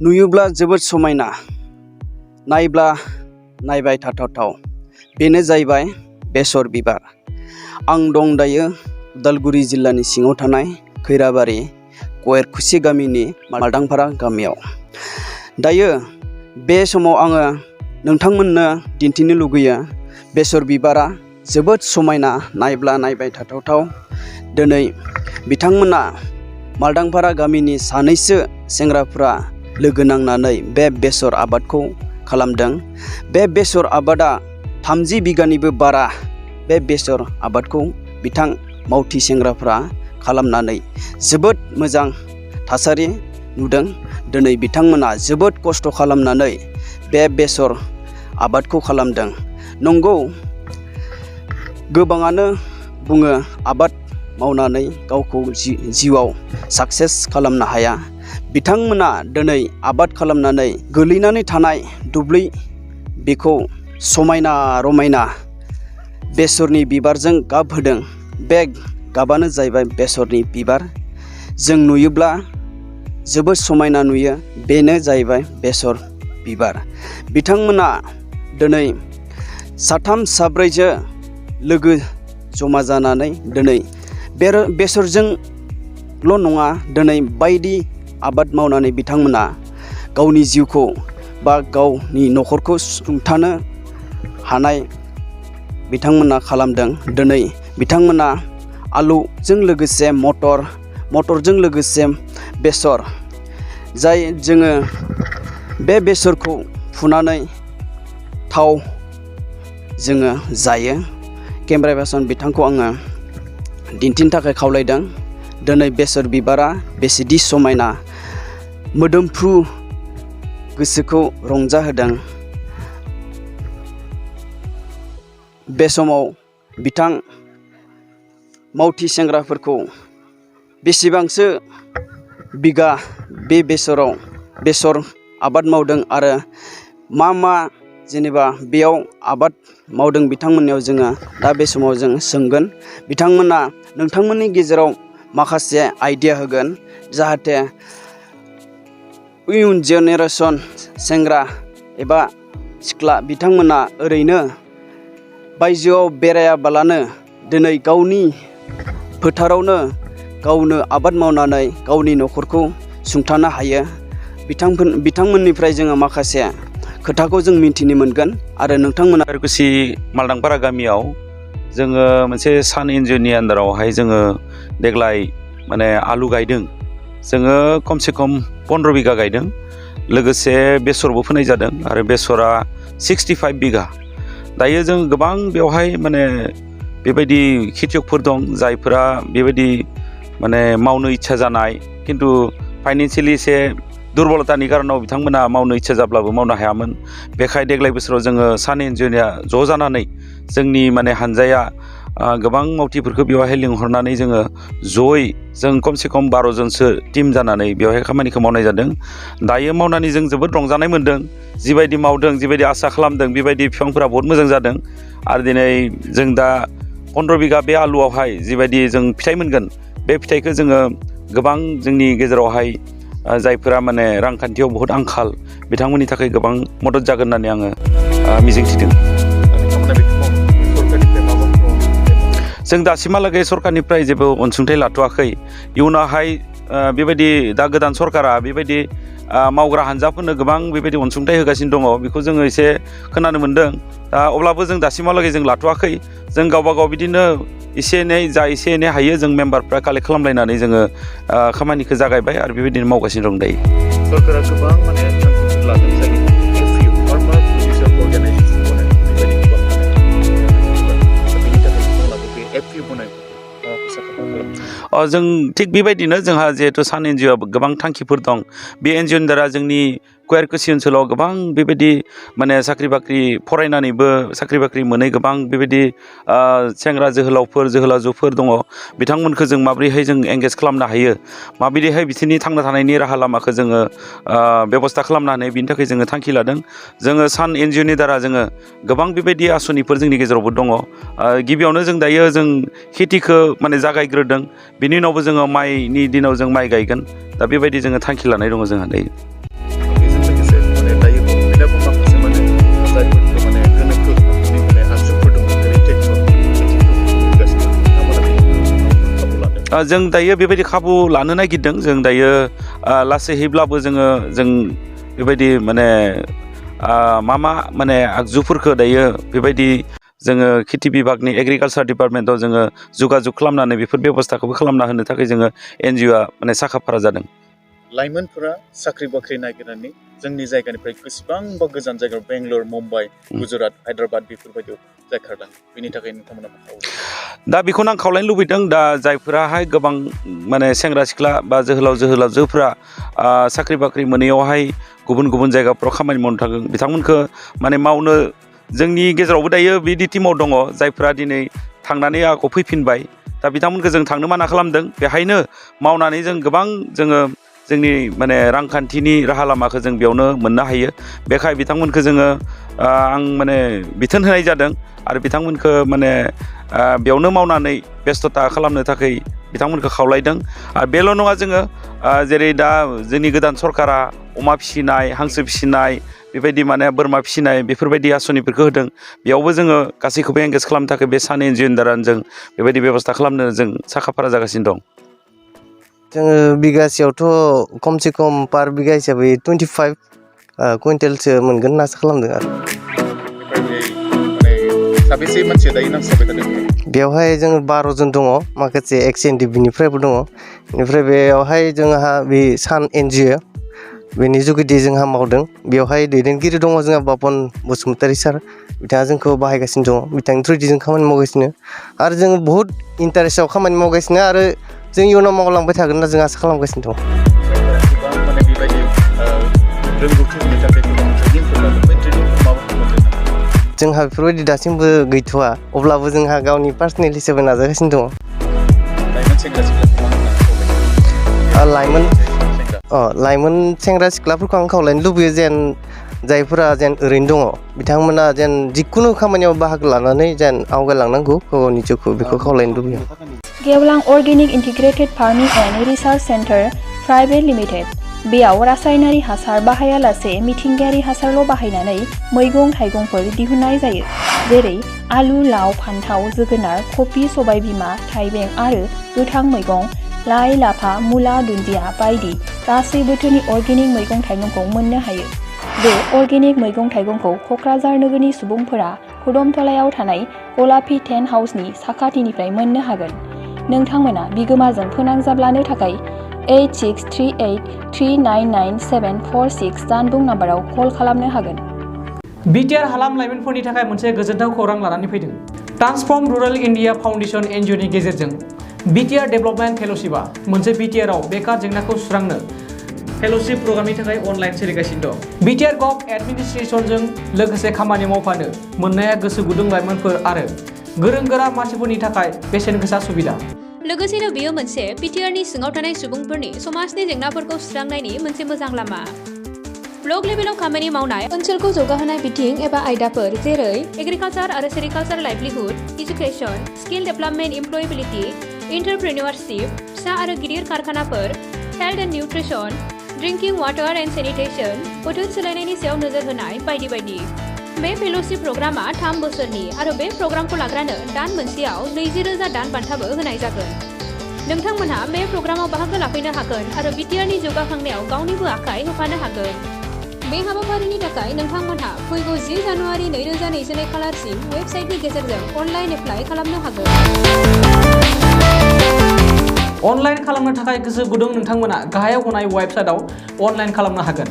नुयोब्ला जोबोद समायना, नायब्ला नायबाय थाथावथाव। बेनो जाहैबाय बेसर बिबार। आं दं दायो उदालगुरि जिल्लानि सिङाव थानाय खैराबारि कयेरकुसि गामिनि मालदांपारा गामियाव। दायो बे समाव आङो नोंथांमोननो दिन्थिनो लुगैयो बेसर बिबारा जोबोद समायना, नायब्ला नायबाय थाथावथाव। दिनै बिथांमोना मालदांपारा गामिनि सानैसो सेंग्राफ्रा लोगो नांनानै बे बेसर आबादखौ खालामदों। बे बेसर आबादा 30 बिगानिबो बारा। बे बेसर आबादखौ बिथां मावथि सेंग्राफ्रा खालामनानै जोबोद मोजां थासारि नुदों। दिनै बिथांमोना जोबोद खस्थ' खालामनानै बे बेसर आबादखौ खालामदों। नंगौ, गोबाङानो बुङो आबाद मावनानै गावखौ जिउआव साक्सेस खालामनो हाया। बिथांमोना दिनै आबाद खालामनानै गोलैनानै थानाय दुब्लि बेखौ समायना रमायना बेसरनि बिबारजों गाब होदों। बे गाबानो जाहैबाय बेसरनि बिबार। जों नुयोब्ला जोबोद समायना नुयो। बेनो जाहैबाय बेसर बिबार। बिथांमोना दिनै साथाम साब्रैजों लोगो जमा जानानै दिनै बेसरजोंल' नङा, दिनै बायदि आबाद मावनानै बिथांमोना गावनि जिउखौ बा गावनि न'खरखौ सुंथानो हानाय बिथांमोना खालामदों। दिनै बिथांमोना आलुजों लोगोसे मटरजों लोगोसे बेसर, जाय जोङो बे बेसरखौ फुनानै थाव जोङो जायो। केमेरा पारसन बिथांखौ आङो दिन्थिनो थाखाय खावलायदों। दिनै बेसर बिबारा बेसेदि समायना, मोदोमफ्रु गोसोखौ रंजाहोदों। बे समाव बिथां मावथि सेंग्राफोरखौ बेसेबांसो बिगा बे बेसर आबाद मावदों आरो मा जेनेबा बेयाव आबाद मावदों बिथांमोननियाव जोङो दा बे समाव जों सोंगोन। बिथांमोना नोंथांमोननि गेजेराव माखासे आइडिया होगोन, जाहाथे इयुन जेनेरेसन सेंग्रा एबा सिख्ला बिथांमोना ओरैनो बायजोआव बेरायाबालानो दिनै गावनि फोथारावनो गावनो आबाद मावनानै गावनि न'खरखौ सुंथानो हायो। बिथांमोननिफ्राय जोङो माखासे खोथाखौ जों मिन्थिनो मोनगोन। आरो नोंथांमोना कयेरकुसि मालदांपारा गामियाव जोङो मोनसे सान एनजिअनि आन्दारावहाय जोङो देग्लाय माने आलु गायदों। जोङो खमसे खम 15 बिगा गायदों। लोगोसे बेसरबो फोनाय जादों आरो बेसरा 65 बिगा। दायो जों गोबां बेवहाय माने बेबायदि खेथियकफोर दं, जायफोरा बेबायदि माने मावनो इच्छा जानाय, खिन्थु फाइनेन्सियेलि एसे दुरबलतानि कारनाव बिथांमोना मावनो इच्छा जाब्लाबो मावनो हायामोन। बेखाय देग्लाय बोसोराव जोङो सान एनजिअनिया ज' जानानै जोंनि माने हानजाया गोबां मावथिफोरखौ बेवहाय लिंहरनानै जोङो जयै जों खमसे खम 12 जनसो टिम जानानै बेवहाय खामानिखौ मावनाय जादों। दायो मावनानै जों जोबोद रंजानाय मोन्दों। जिबायदि मावदों, जिबायदि आसा खालामदों, बेबायदि बिफांफोरा बहुत मोजां जादों। आरो दिनै जों दा 15 बिगा बे आलुआवहाय जिबायदि जों फिथाइ मोनगोन, बे फिथाइखौ जोङो गोबां जोंनि गेजेरावहाय जायफोरा माने रांखान्थियाव बहुत आंखाल, बिथांमोननि थाखाय गोबां मदद जागोन होननानै आङो मिजिंथिदों। जों दासिमहालागै सरकारनिफ्राय जेबो अनसुंथाइ लाथ'वाखै। इयुनावहाय बेबायदि दा गोदान सरकारा बेबायदि मावग्रा हानजाफोरनो गोबां बेबायदि अनसुंथाइ होगासिनो दङ, बेखौ जोङो एसे खोनानो मोन्दों। अब्लाबो जों दासिमहालागै जों लाथ'वाखै। जों गावबा गाव बिदिनो एसे एनै हायो जों मेम्बारफ्रा कालेक्ट खालामलायनानै जोङो खामानिखौ जागायबाय आरो बेबायदिनो मावगासिनो दं दायो। सरकारा गोबां माने थांखिफोर लादों, जाय एफपिअ फार्मार प्रडिउसार अर्गानाइजेसन बनायनाय बेबायदि गोबां माने बेनि थाखाय बिथांमोनाबो बे एफपिअ बनायनायखौ फैसा खालामो। जों थिग बेबायदिनो जोंहा जिहेथु सान एनजिअ गोबां थांखिफोर दं। बे एनजिअनि दारा जोंनि कयेरकुसि ओनसोलाव गोबां बेबायदि माने साख्रि बाख्रि फरायनानैबो साख्रि बाख्रि मोनै गोबां बेबायदि सेंग्रा जोहोलावजोफोर दङ। बिथांमोनखौ जों माबोरैहाय जों एंगेज खालामनो हायो, माबायदिहाय बिसोरनि थांना थानायनि राहा लामाखौ जोङो बेब'स्था खालामनो हायो, बिनि थाखाय जोङो थांखि लादों। जोङो सान एनजिअनि दारा जोङो गोबां बेबायदि आसनिफोर जोंनि गेजेरावबो दङ। गिबियावनो जों दायो जों खेथिखौ माने जागायग्रोदों, बिनि उनावबो जोङो माइनि दिनाव जों माइ गायगोन। दा बेबायदि जोङो थांखि लानाय दङ जोंहा दायो। जों दायो बेबायदि खाबु लानो नागिरदों जों दायो लासैहैब्लाबो जों बेबायदि माने मा माने आगजुफोरखौ दायो बेबायदि जोङो खेथि बिभागनि एग्रिकालसार डिपार्टमेन्टआव जोङो जगाजग खालामनानै बेफोर बेबस्थाखौबो खालामना होनो थाखाय जोङो NGOआ माने साखाफारा जादों। लाइमोनफोरा साख्रि बाख्रि नागिरनानै जोंनि जायगानिफ्राय बेसेबांबा गोजान जायगायाव बेंगलर, मुम्बाइ, गुजरात, हायद्राबाद बेफोरबायदियाव जायखारदों बेनि थाखाय नोंथांमोना मा खावलायो? दा बेखौनो आं खावलायनो लुबैदों दा जायफोराहाय गोबां माने सेंग्रा सिख्ला बा जोहोलावजोफोरा साख्रि बाख्रि मोनैयावहाय गुबुन गुबुन जायगाफ्राव खामानि मावनो थाङो बिथांमोनखौ माने मावनो जोंनि गेजेरावबो दायो बिदि टिमाव दङ जायफ्रा दिनै थांनानै आखौ फैफिनबाय दा बिथांमोनखौ जों थांनो माना खालामदों बेहायनो मावनानै जों गोबां जोंनि माने रांखान्थिनि राहा लामाखौ जों बेयावनो मोननो हायो बेखाय बिथांमोनखौ जोङो आं माने बिथोन होनाय जादों आरो बिथांमोनखौ माने बेयावनो मावनानै बेस्थ'ता खालामनो थाखाय बिथांमोनखौ खावलायदों आरो बेल' नङा जोङो जेरै दा जोंनि गोदान सरकारा अमा फिसिनाय हांसो फिसिनाय बेबायदि माने बोरमा फिसिनाय बेफोरबायदि आसनिफोरखौ होदों बेयावबो जोङो गासैखौबो एंगेज खालामनो थाखाय बे सान NGOनि दारा जों बेबायदि बेबस्था खालामनो जों साखाफारा जागासिनो दं। जोङो बिगासेयावथ' खमसे खम पार बिगा हिसाबै 25 कुइन्टेलसो मोनगोन होनना आसा खालामदों आरो। साबेसे मानसिया दायो नांसाबबाय थादों? बेवहाय जोङो 12 जन दङ माखासे XNDB-निफ्रायबो दङ बेनिफ्राय बेयावहाय जोंहा बे सान NGO बेनि जुगिदि जोंहा मावदों बेवहाय दैदेनगिरि दङ जोंहा बापन बसुमतारी सार बिथाङा जोंखौ बाहायगासिनो दङ बिथांनि थ्रुयै जों खामानि मावगासिनो आरो जोङो बहुद इन्टारेस्टआव खामानि मावगासिनो आरो जों इयुनाव मावलांबाय थागोन होनना जों आसा खालामगासिनो दं। गोबां माने बेबायदि रोंगौथि होनो थाखाय गोबां ट्रेनिंफोर लादों बे ट्रेनिंफोर माबाफोर मोनदों नामा? जोंहा बेफोरबायदि दासिमबो गैथ'वा अब्लाबो जोंहा गावनि पार्सनेल हिसाबै नाजागासिनो दङ। लाइमोन सेंग्रा सिख्लाफोरखौ मा होनना खावलायो? लाइमोन सेंग्रा सिख्लाफोरखौ आं खावलायनो लुबैयो जेन जायफोरा जेन ओरैनो दङ बिथांमोना जेन जिखुनु खामानियाव बाहागो लानानै जेन आवगायलांनांगौ गावनि जिउखौ बेखौ खावलायनो लुबैयो। गेवलां organic integrated farming and research centre private limited बेयाव रासायनारि हासार बाहायालासे मिथिंगायारि हासारल' बाहायनानै मैगं थाइगंफोर दिहुननाय जायो जेरै आलु, लाव, फान्थाव, जोगोनार, कफि, सबायबिमा, थाइबें आरो गोथां मैगं लाइ, लाफा, मुला, दुन्दिया बायदि गासै बोथोरनि अर्गेनिक मैगं थाइगंखौ मोननो हायो। बे अर्गेनिक मैगं थाइगंखौ क'क्राझार नोगोरनि सुबुंफोरा खुदमथलायाव थानाय गलापी टेन्ट हाउसनि साखाथिनिफ्राय मोननो हागोन। नोंथांमोना बिगोमाजों फोनांजाब लानो थाखाय 8638399746 जानबुं नाम्बाराव कल खालामनो हागोन। BTR हालाम लाइमोनफोरनि थाखाय मोनसे गोजोनथाव खौरां लानानै फैदों। ट्रान्सफर्म रुरेल इन्डिया फाउन्डेसन NGOनि गेजेरजों BTR डेभेलपमेन्ट फेल'शिपआ मोनसे BTRआव बेकार जेंनाखौ सुस्रांनो फेल'शिप प्रग्रामनि थाखाय अनलाइन सोलिगासिनो दं। BTR गभ एडमिनिस्ट्रेसनजों लोगोसे खामानि मावफानो मोननाया गोसो गुदुं लाइमोनफोर आरो गोरों गोरा मानसिफोरनि थाखाय बेसेन गोसा सुबिदा। लोगोसेनो बेयो मोनसे BTRनि सिङाव थानाय सुबुंफोरनि समाजनि जेंनाफोरखौ सुस्रांनायनि मोनसे मोजां लामा। ब्लक लेभेलाव खामानि मावनाय ओनसोलखौ जौगाहोनाय बिथिं एबा आयदाफोर जेरै एग्रिकालचार आरो sericulture livelihood, education, skill development, employability, entrepreneurship, फिसा आरो गिदिर कारखानाफोर, health and nutrition, drinking water and sanitation, बोथोर सोलायनायनि सायाव नोजोर होनाय बायदि बायदि। बे फेल'शिप प्रग्रामा 3 बोसोरनि आरो बे प्रग्रामखौ लाग्रानो दान मोनसेयाव 20,000 दान बान्थाबो होनाय जागोन। नोंथांमोनहा बे प्रग्रामाव बाहागो लाफैनो हागोन आरो BTRनि जौगाखांनायाव गावनिबो आखाइ होफानो हागोन। बे हाबाफारिनि थाखाय नोंथांमोनहा फैगौ 10 जानुवारि 2022 खालारसिम वेबसाइटनि गेजेरजों अनलाइन एप्लाइ खालामनो हागोन। अनलाइन खालामनो थाखाय गोसो गुदुं नोंथांमोना गाहायाव होनाय वेबसाइटआव अनलाइन खालामनो हागोन।